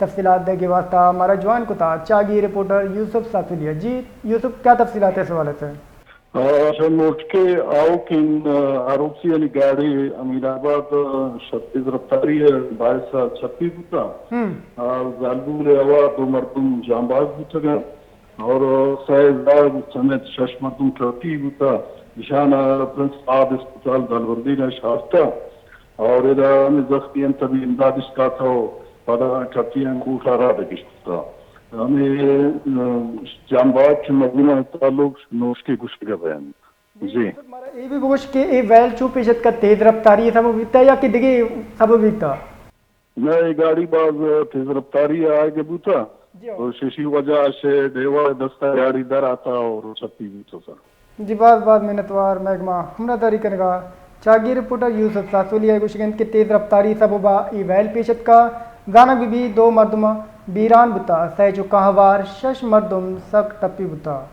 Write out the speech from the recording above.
تفصیلات دیگ ءِ واستہ مارا جوائن کتا چاگی رپورٹر یوسف ساسولی ءَ۔ جی یوسف، کیا تفصیلات ہے اس حوالے سے؟ آ، شر موٹکے آؤکیں، آ، آر او سی یعنی گاڑی امین آباد، آ، شر تیز رفتاری ءِ باعث ءَ چپی بوتا۔ ہم۔ آ، زالبول ءِ ہوا دو مردم جانباز بوتگ اور سہ زاگ سمیت شش مردم ٹپی بوتا۔ اشان ءَ پرنس فہد اسپتال دلبندین ءَ شارتا۔ اور ادا ہمے زخمی انت، طبی امداد اش داتا و پدا ٹپیاں کوٹ ءَ را دگشت کتا۔ ہمے، ام، جانباز چہ مزنیں تعلق نوشکے گوشگ ءَ بیان۔ جی۔ مارا اے بھی بگوش کہ اے ویل چو پیش اتکا، تیز رفتاری سبب بیتا یا کہ دگہ سبب بیتا؟ نہ، اے گاڑی باز تیز رفتاری آئے بوتا۔ جی ہاں۔ تو ششی وجہ سے ڈیوا دستا گاڑی در آتا اور چپی بوتا سر۔ جی، باز باز منتوار محکمہ ہمراہ داری کنگا۔ چاگی رپورٹر یوسف ساسولی ءِ گوشگ انت کہ تیز رفتاری سبب ءَ اے ویل پیش اتکا۔ زانگ بہ بی دو مردم بیران بوتا، سئے چکاں ہوار شش مردم سک ٹپی بوتا۔